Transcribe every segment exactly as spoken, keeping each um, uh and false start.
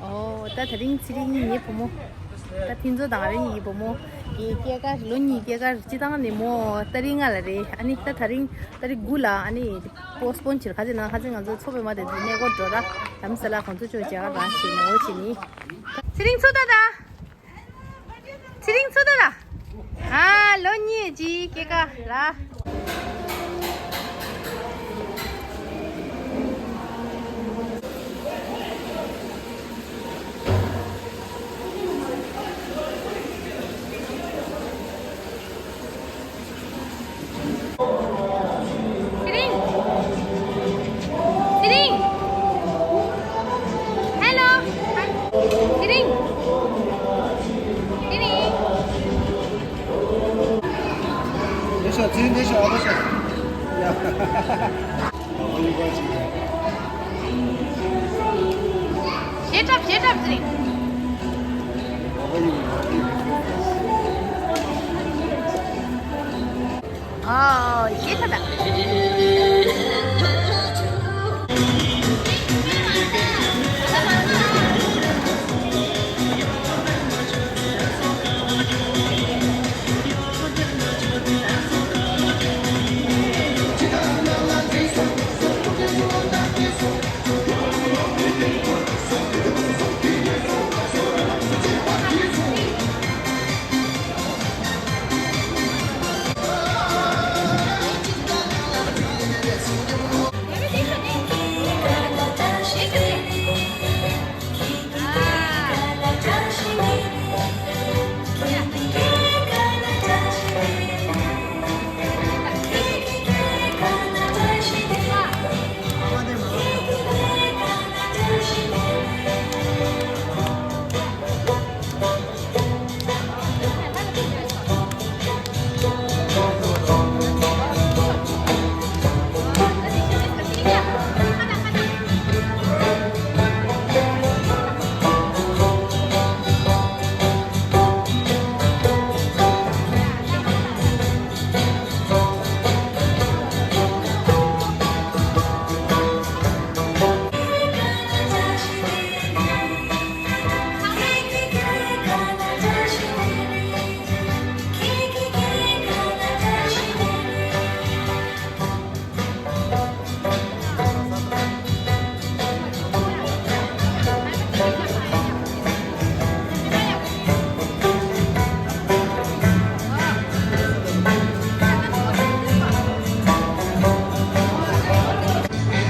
ཨོ་ད་དེ་རིང་ཚེ་རིང་ངའི་བུ་མོ། ད་ཕུན་ཚོགས་དང་རིང་ཡི་བུ་མོ། ཡི་སྐྱེས་སྐར་ལོ་གཉིས་སྐྱེས་སྐར་སྤྱི་བཏང་ནས་མོ་ཏ་རིག་ལྔ་ལ་རེད། ཨ་ནི་ད་དེ་རིང་ཏ་རིག་དགུ་ལ་ཨ་ནི་པོ་སི་པོན་བྱེད། ཁ་ཅིག་ན་ཁ་ཅིག་ང་ཚོ་ཚོགས་པའི་མ་དེ་ཚོ་གནས་སྐོར་འགྲོ་ར། ལམ་ས་ལ་ཁོང་ཚོ་ཅོ་བྱེད་ག་ར་བྱེད་ནས་འོ་བྱེད་ནི། ཚེ་རིང་ཚུར་ལྟ་ད། ཚེ་རིང་ཚུར་ལྟ་ད། ཨ་ལོ་གཉིས་ཀྱི་སྐྱེས་སྐར་ལ། ཚེ་རིང་། ཚེ་རིང་། ཧེ་ལོ། ཚེ་རིང་། ཚེ་རིང་། ལེགས་ཤོག་ཚེ་རིང་ལེགས་ཤོག་ཨ་ཕ་ཤོག་ཡ། ཞེ་དྲག་ཞེ་དྲག་ཚེ་རིང་། ཨོ། ཤེས་ཐལ་ད།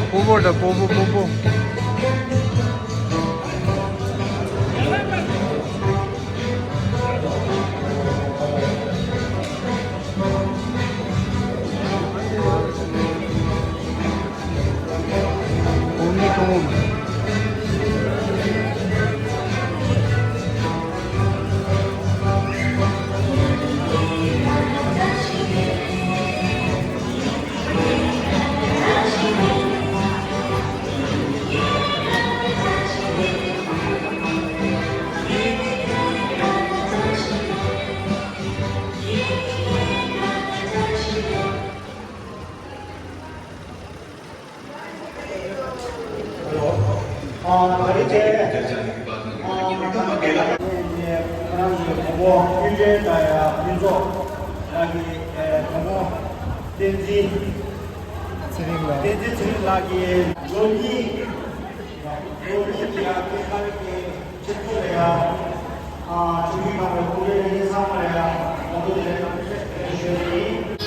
སྤོ་བོ་དང་སྤོ་བོ་སྤོ་བོ། ཨ་ད་རེས་ཆེ། ཨ་ང་ཚོ་ང་རང་གི་གྲོགས་པོ་ཀུན་གྲོལ་དང་ཡ་ཕུན་ཚོགས་ལགས་ཀྱི་གྲོགས་པོ་བསྟན་འཛིན་ཚེ་རིང་ལགས། བསྟན་འཛིན་ཚེ་རིང་ལགས་ཀྱི་ལོ་གཉིས། ལོ་གཉིས་ཀྱི་ཡ་སྐྱེས་སྐར་གྱི་ཆེད་དུ་ལ་ཡ། ཨ་ཆུ་བཞི་ཁང་གི་སྐུ་ལས་ལས་ཚང་མ་ལ་ཡ་ང་ཚོ་ལས་དང་ཞུ་ཡ་ཡིན།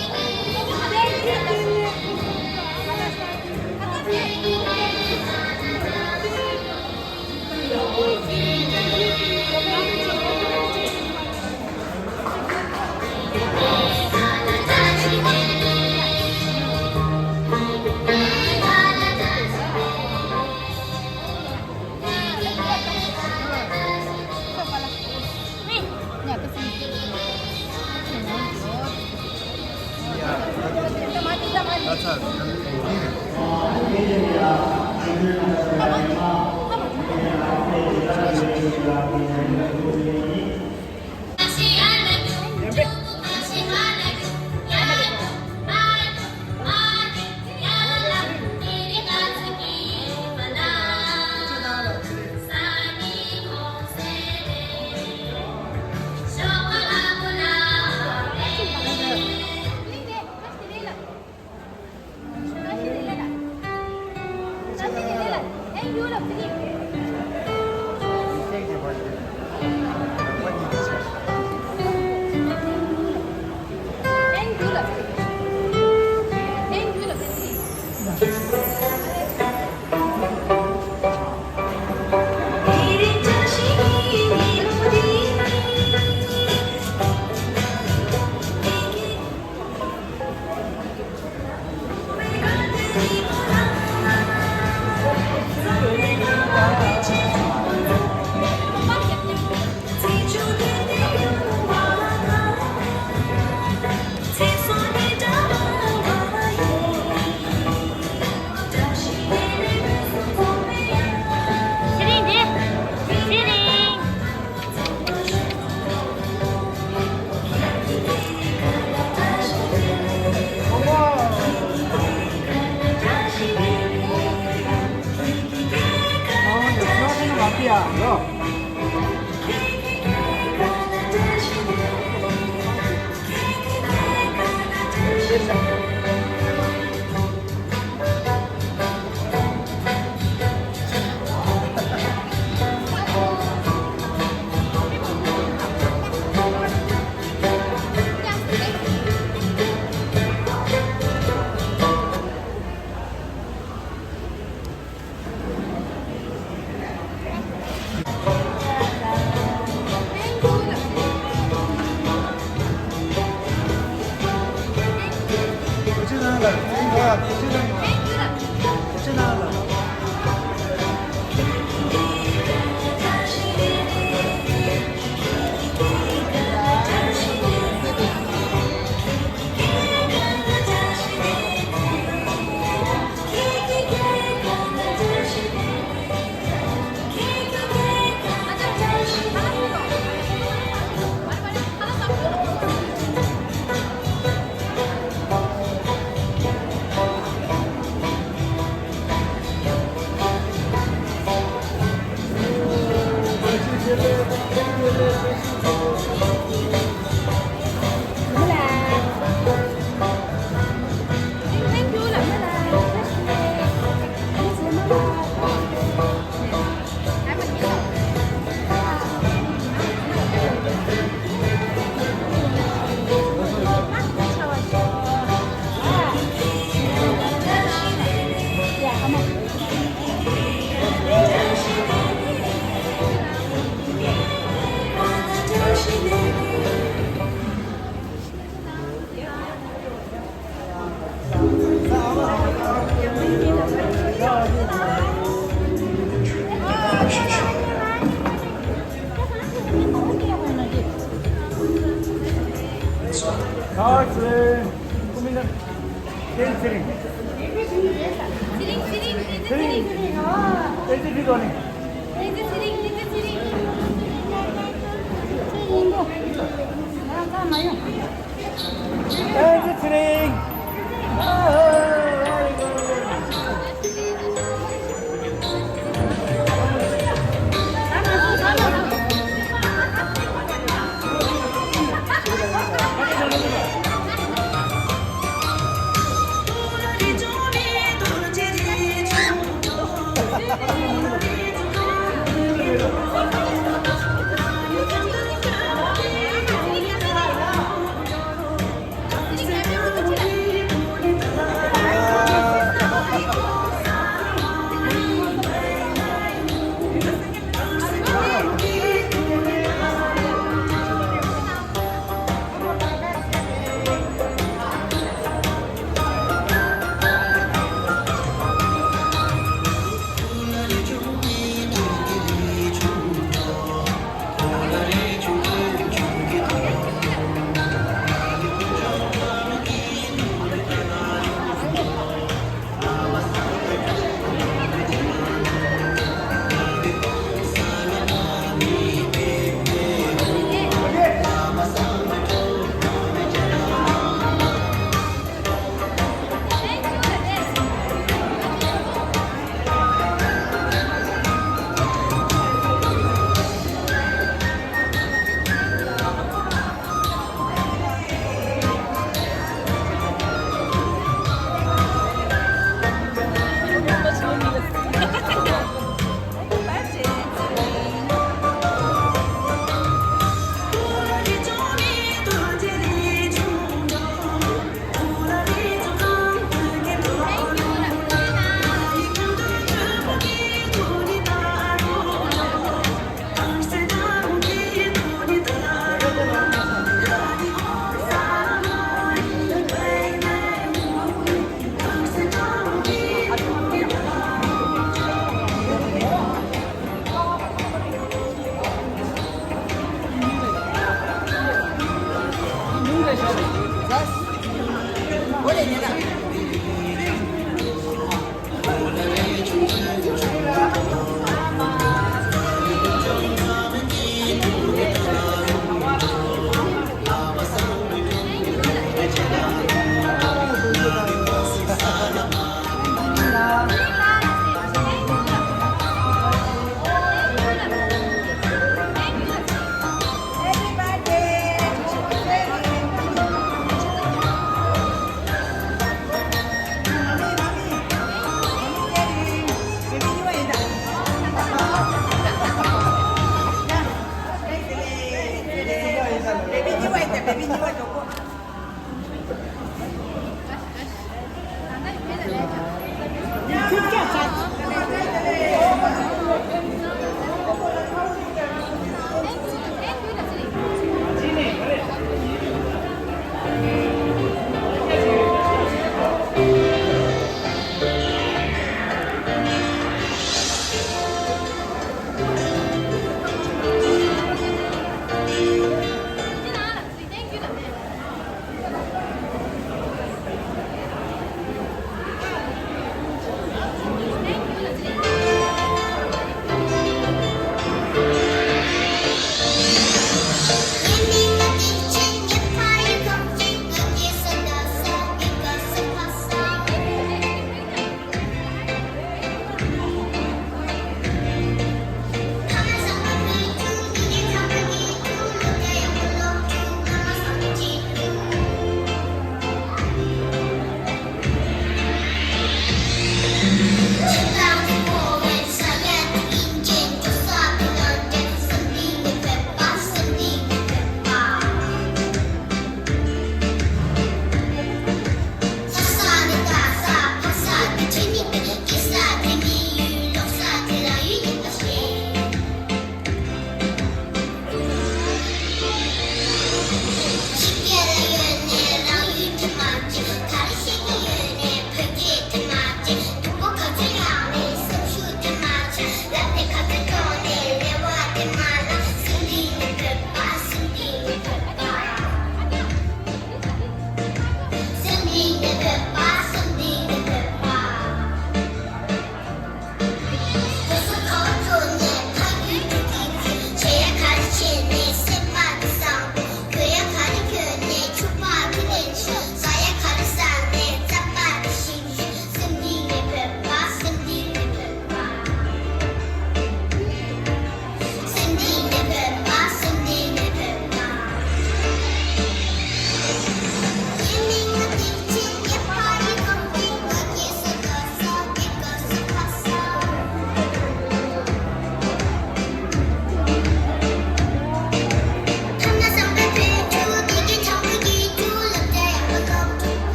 ཨེ་ཙི་ཚེ་རིང་།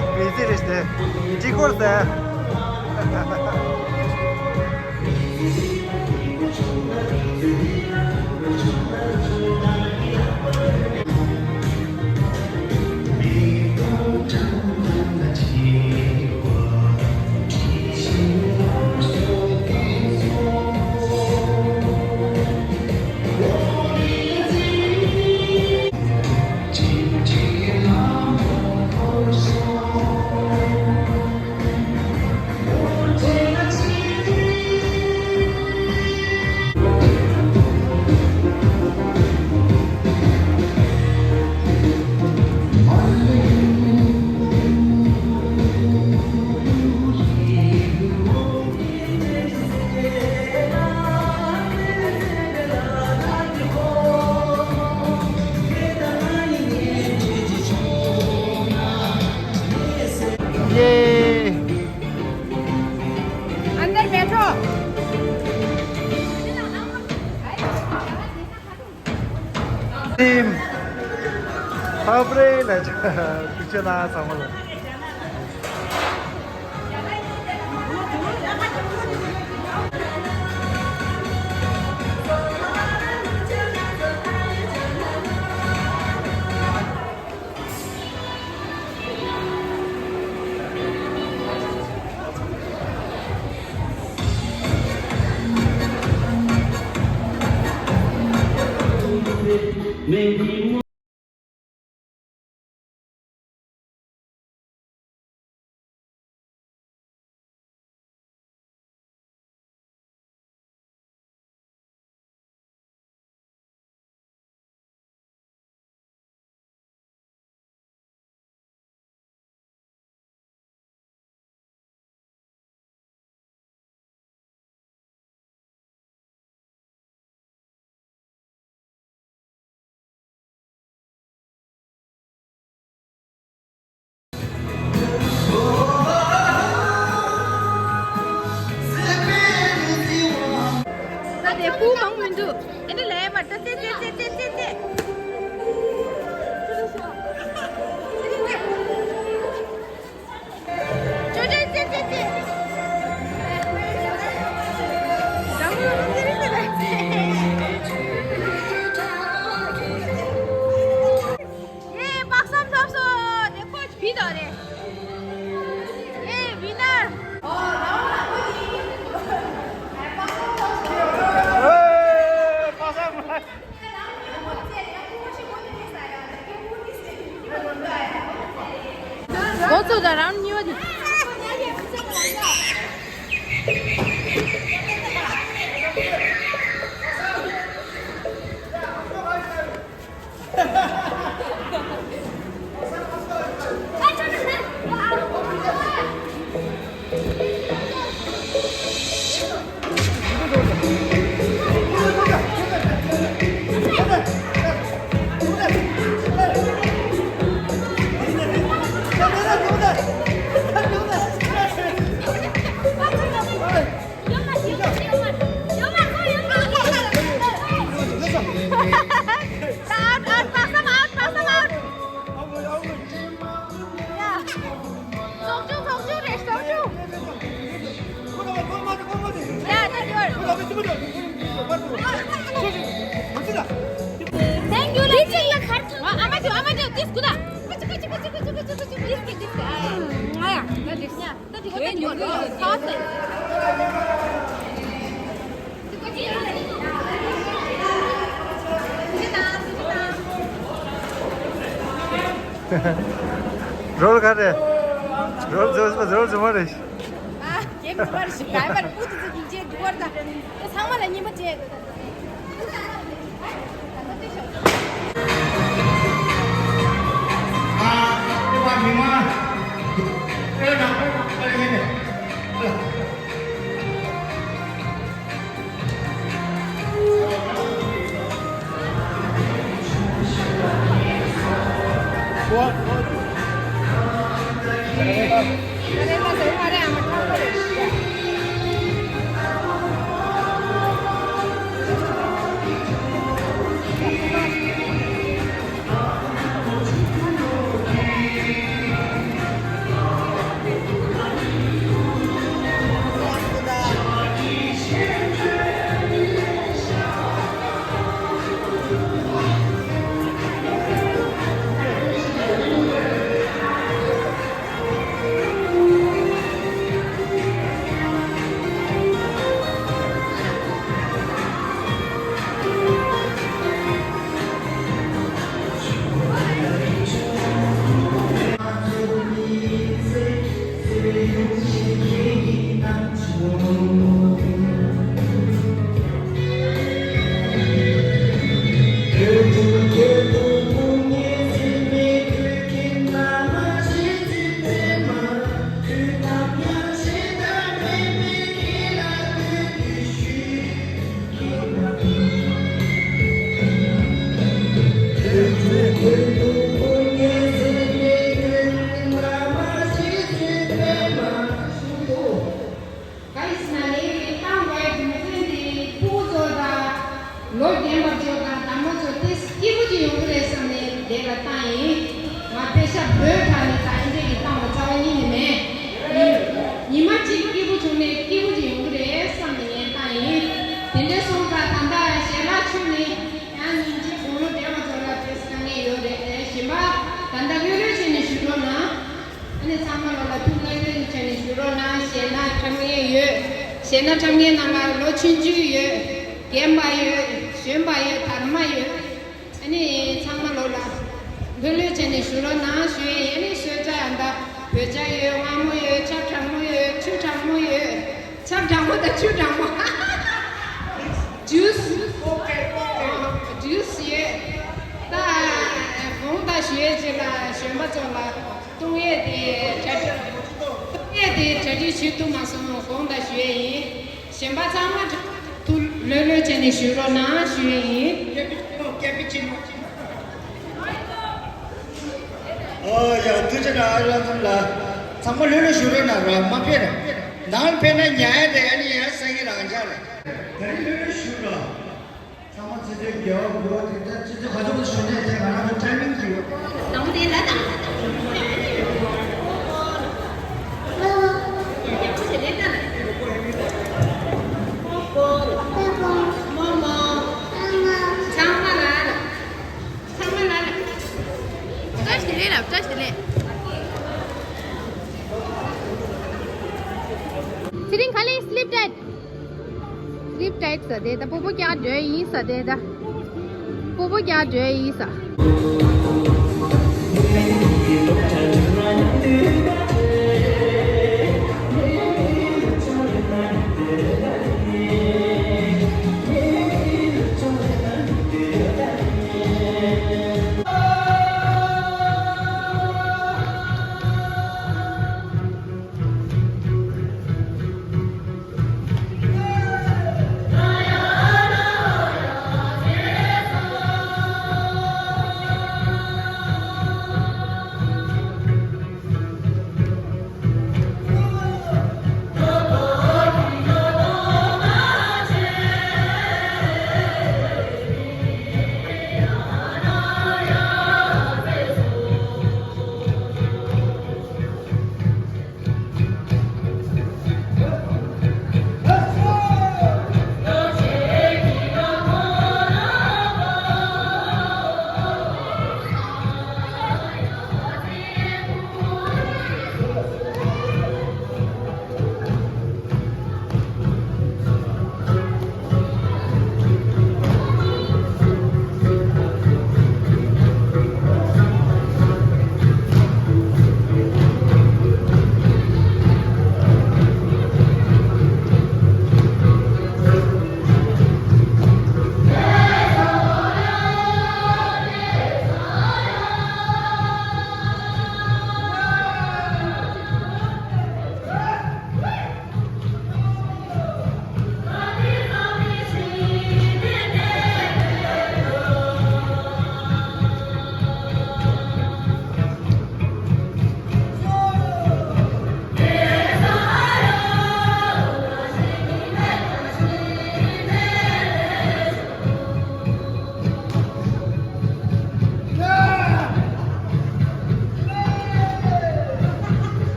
བི་ཟི་རེད་དེ། ཅི་སྐོར་ཟེར། ये। अंदर बैठो। टिम। खबरै न छ। पिछे ना समझ। ད་དེ་སྤུ་མང་མི་འདུག་ཨེ་འདྲ་ལས་མ་ད་ཙེ་ཙེ་ཙེ། ཅོ་ཅོ་ཙེ་ཙེ་ཙེ། ཡེ། དཔག་བསམ་ཐོབ་སོང་། དེ་ཁོ་བི་དོ་རེད། ཡེ། ཝི་ནར། ཁོ་ཚོ་དང་རང་གཉིས་པ་དེ། Out, out, pass them out, pass them out. Yeah. ཚོགས་ཆུང་ཚོགས་ཆུང་རེད། ཚོགས་ཆུང་། ཡ་ད་ཡོད། Thank you. ལ་ཅིག་ལ་ཁར་ཐོན། ཨ་མ་ཅོ་ཨ་མ་ཅོ་ཏིས་ཀུ་ད། ཏིས་ཀི་ཏིས་ཀི་ཏིས་ཀི་ཏིས་ཀི། ཨ་ཡ་ད་ཏིས་ཉ། ད་ཏིས་ཀི་ད་ཏིས་ཀི་ད་ཏིས་ཀི། རོལ་ག་རེ། རོལ་རྫོགས་མ་རོལ་རྫོགས་མ་རེད། ཨ། ཀེམ་རུ་བར་ཞིག་ག་བར་པུ་ཏི་ཏི་ཏི་ཅེ་དུ་བར་ད། ཚང་མ་ལ་ཉིན་མ་ཅེ་དུ་ད། ཨ། ཨེ་བ་མི་མ། ཨེ་ན་ཨེ་ན་ཨེ་ཡེ་ནེ། དེ་ལ་བཏང་ཡིན། ང་དཔེ་ཤ་བོད་ཁ་ནས་ད་ཨིན་འདྲས་ཀྱི་བཏང་བ་རྩ་བ་ཉིད་ནས་མེད། ཉི་མ་གཅིག་སྐྱིད་པོ་བྱུང་ནས་སྐྱིད་པོ་ཅིག་ཡོང་གི་རེད་བསམ་ནས་ངས་བཏང་ཡིན། དེ་འདྲ་སོང་ཙང་ད་ལྟ་ཞལ་ལག་མཆོད་ནས་ཡང་སྙིང་རྗེ་དགུང་ལོ་བགྲེས་པ་ཚོ་ལ་དེ་དཀའ་ངལ་ཡོད་རེད། གཞན་པ་ད་ལྟ་ལྷོད་ལྷོད་བྱས་ནས་བཞུགས་རོགས་གནང་། ཨ་ནི་ཚང་མ་ལོ་ལ་ཐུགས་ལྷོད་ལྷོད་བྱས་ནས་བཞུགས་རོགས་གནང་། ཞལ་ལག་འཁྲབ་མཁན་ཡོད། ཞལ་ལག་འཁྲབ་མཁན་ནང་ལ་ལོ་ཆུང་ཆུང་ཡོད། རྒན་པ་ཡོད། གཞོན་པ་ཡོད། དར་མ་ཡོད། ཨ་ནི་ཚང་མ་ལོ་ལ་ལྷོད་ལྷོད་བྱས་ནས་བཞུགས་རོགས་གནང་ཞུ་ཡས་ཡིན། ཨ་ནི་གསོལ་ཇ་ཡང་ད་བོད་ཇ་ཡོད། མངར་མོ་ཡོད། ཆབ་གྲང་མོ་ཡོད། ཆུ་གྲང་མོ་ཡོད། ཆབ་གྲང་མོ་དང་ཆུ་གྲང་མོ། ཇུས། ཇུས་ཡོད། ད་དགོངས་དག་ཞུ་ཡས་ཅིག་ལ་གཞོན་པ་ཚོ་ལ་བཏུང་ཡས་དེ་གྲ་སྒྲིག་བཏུང་ཡས་དེ་གྲ་སྒྲིག་བྱེད་ཐུབ་མ་སོང་། དགོངས་དག་ཞུ་ཡས་ཡིན། གཞན་པ་ཚང་མ་ཐུགས་ལྷོད་ལྷོད་བྱས་ནས་བཞུགས་རོགས་གནང་ཞུ་ཡས་ཡིན། ཨོ་ཡ། ཐུགས་རྗེ་གནང་། ཨ་ལ་ཚང་ལ་ཚང་མ་ལྷོད་ལྷོད་བཞུགས་རོགས་གནང་ར། མ་ཕེབས་ར། ནང་ལ་ཕེབས་ན་ཉལ་ཡས་དེ་ཨ་ནི་ཡང་སང་ཉིན་རང་འཇགས་རེད། ད་རིང་ལྷོད་ལྷོད་བཞུགས་ར། ཚང་མ་ཚེ་བརྟན་དགེ་བ་འགྲོ་བ་དེ་ལྟར་ཅི་ཚེ་ག་ཚོད་བྱུང་ནས་དེ་ང་རང་ཚོ་ཊའི་མིང་གི་ཡོད། དང་པོ་དེ་ལ་དང་། ཡག་པོ་བྱས་ལེན་དང་། མོ་མོ། ཚང་མ་ལ། ཚང་མ་ལ། བཀྲ་ཤིས་བདེ་ལེགས་ལ། བཀྲ་ཤིས་བདེ་ལེགས། ཚེ་རིང་ཁ་ལེན་སི་ལིབ་ཊའིཊ། སི་ལིབ་ཊའིཊ་ཟེར་དེ་ད་སྤོ་བོ་རྒྱག་འགྲོ་ཡིན་ཟེར་དེ་ད། སྤོ་བོ་རྒྱག་འགྲོ་ཡིན་ཟེར།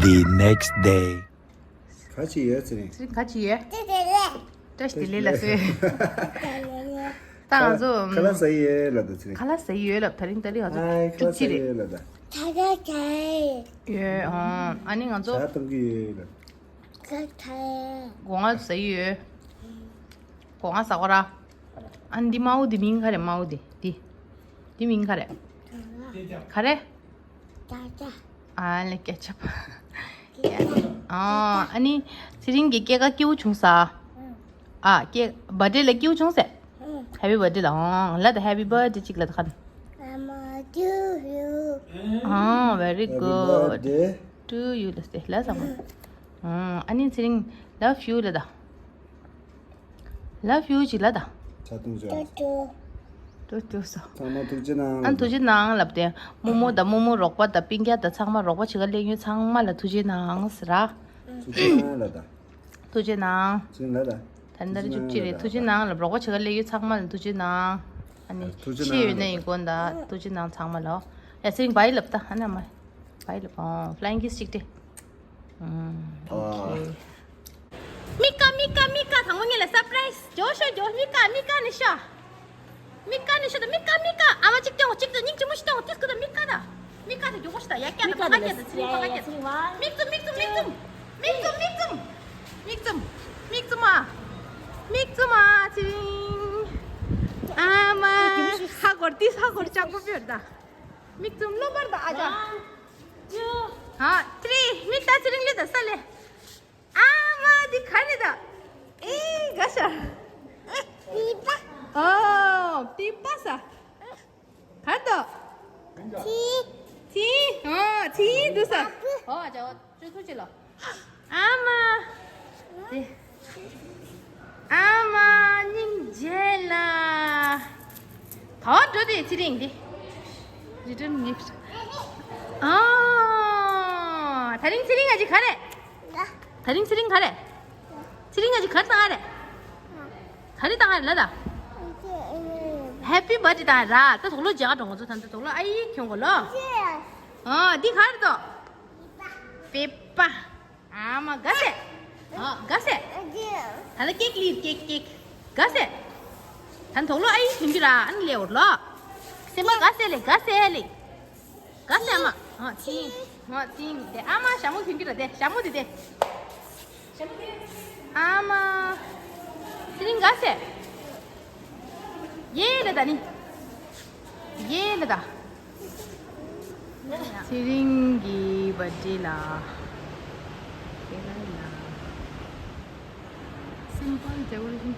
The next day. ག་ཅི་ཡོད་ཚེ་རིང་། ཚེ་རིང་ག་ཅི་ཡོད། བཀྲ་ཤིས་བདེ་ལེགས་ལ་སོས། ད་ང་ཚོ་ཁ་ལག་ཟ་ཡི་ཡོད་ལབ་ད་ཚེ་རིང་། ཁ་ལག་ཟ་ཡི་ཡོད་ལབ། ད་རིང་ད་རིང་ང་ཚོ་ཨའི་ཁ་ལག་བཅུ་གཅིག་ཟ་ཡི་རེད། ཡོད་ལབ་ད། ད་ད་ད་ཡོད། ཨོ། ཨ་ནི་ང་ཚོ་ཇ་གཏོང་གི་ཡོད་ལབ། ད་ད་ཡོད། སྒོ་ང་ཟ་ཡི་ཡོད། སྒོ་ང་ཟ་གོ་ར། ཨ་ནི་འདི་དམར་པོ་འདི་མིང་ག་རེ། དམར་པོ་འདི་འདི་འདི་མིང་ག་རེ། ག་རེ། ཨ་ལེ་སྐད་ཆ་པ། ཨ་ཨ་ནི་ཚེ་རིང་གི་སྐྱེས་སྐར་སྐྱིད་པོ་བྱུང་ས། ཨ་སྐྱེས་བར་ཐི་ཌེ་ལ་སྐྱིད་པོ་བྱུང་ས། ཧེ་པི་བར་ཐི་ཌེ་ལ། ཨོ་ལ་ད་ཧེ་པི་བར་ཐི་ཌེ་གཅིག་ལ་ད་ཁ་ན། ཨ་very good to you ལ་སྟེ་ལ་ས་མ། ཨ་ནི་ཚེ་རིང་love you ལ་ད། Love you ཅིག་ལབ་ད། ཆ་ཏུང་ཅོ། ཏུ་ཏུ། ཏུ་ཏུ་སོ། ཚང་མ་ཐུགས་རྗེ་གནང་། ཨ་ཐུགས་རྗེ་གནང་ལབ་སྟེ། རྨོ་མོ་དང་རྨོ་མོ་རོགས་པ་དང་སྤུན་ཀྱག་དང་ཚང་མ་རོགས་པ་བྱེད་ག་སླེབས་ཡོད་ཚང་མ་ལ་ཐུགས་རྗེ་གནང་ཟེར་ར། ཐུགས་རྗེ་གནང་ལབ་ད། ཐུགས་རྗེ་གནང་། ཅིག་ལབ་ད། ད་ནི་ད་རེས་བཅུ་གཅིག་རེད། ཐུགས་རྗེ་གནང་ལབ། རོགས་པ་བྱེད་ག་སླེབས་ཡོད་ཚང་མ་ལ་ཐུགས་རྗེ་གནང་། ཨ་ནི་ཐུགས་རྗེ་ཆེ་ཡོད་ན་ཡིན་གོ་ད། ཐུགས་རྗེ་གནང་ཚང་མ་ལ། ཡ་ཚེ་རིང་བའི་ལབ་ད། ཨ་ནི་མ་བའི་ལབ། ཨོ། ཕ་ལའིང་ཀིས་གཅིག་སྟེ། ཨོ་ཨོ་ཁེ། མི་ཀ་མི་ཀ་མི་ཀ་དང་པོ་ངེད་ལ་སར་པ་རའི་སི། ཇོ་ཤོ་ཇོ། མི་ཀ་མི་ཀ་ནི་ཤོ། མི་ཀ་ནི་ཤོ་ད། མི་ཀ་མི་ཀ་ཨ་མ་གཅིག་སྟོན་གཅིག་ཏུ་སྙིང་རྗེ་མོ་ཞིག་སྟོན་ཏིས་ཀུ་ད། མི་ཀ་ད། མི་ཀ་ད་མགྱོགས་པོ་ཞིག་ད། ཡ་ཀྱ་ད་ཕ་ཀ་ཀྱ་ད། ཚེ་རིང་ཕ་ཀ་ཀྱ་ད། མིག་བཙུམ་མིག་བཙུམ་མིག་བཙུམ། མིག་བཙུམ་མིག་བཙུམ། མིག་བཙུམ་མ། མིག་བཙུམ་མ་ཚེ་རིང་། ཨ་མ། ཧ་གོ་ཏིས་ཧ་གོ་ལྕགས་པོ་ཕྱིར་ད། མིག་བཙུམ་ལོ་པར་ད་ཨ་ཅག་ཨ་ཏི་རི་མིག་ད་ཚེ་རིང་ལི་ད་ས་ལེ། ཨ་མ་འདི་ག་རེ་ད། ཨེ་ག་ཤ། ཨོ་པི་པ་ས། ག་ད། ཚི། ཚི། ཨོ་ཚི་འདུག་ས། ཨོ་ཅོ་ཅོ་ཐུག་ཅི་ལོ། ཨ་མ། ཨ་མ་སྙིང་རྗེ་ལ། ད་འགྲོ་དེ་ཚེ་རིང་འདི། རི་ཏན་གིཕ་ཊི། ཨ། ད་རིང་ཚེ་རིང་ཨ་ཅི་ག་རེ། ད་རིང་ཚེ་རིང་ག་རེ། ཚེ་རིང་ཨ་ཅི་ག་རེ་བཏང་ཨ་རེ། ག་རེ་བཏང་ཨ་རེ་ལ་ད། ཧེ་པི་བར་ཐི་ཌེ་བཏང་ཨ་ར། ད་དོག་ལོ་རྒྱག་འགྲོ་ང་ཚོ་ད་ད་དོག་ལོ་ཨ་ཡི་ཁྱོང་གོ་ལོ། ཨ་འདི་ག་རེ་ད། པེ་པ། ཨ་མ་ག་ཟེ། ཨ་ག་ཟེ། ད་ལ་ཀེག་ལིར་ཀེག་ཀེག་ག་ཟེ། ད་དོག་ལོ་ཨ་ཡི་ཐིམ་གི་ར་ཨ་ནི་ལེ་འོར་ལོ། སེམས་པ་ག་ཟེ་ལེ་ག་ཟེ་ལེ། ག་ཟེ་ཨ་མ། ཨ་ཐིམ། ཨ་ཐིམ་དེ་ཨ་མ་ཞྭ་མོ་ཐིམ་གི་ར་དེ་ཞྭ་མོ་དེ་དེ། ཨ་མ། ཚེ་རིང་ག་ཟེ། ཡེ་ལེ་ད་ནི། ཡེ་ལེ་ད། ཚེ་རིང་གི་བར་ཐི་ཌེ་ལ། ཁྱེད་རང་ལ། སིམ་པལ་ཌེ་ཀོ་རེ་ཤན།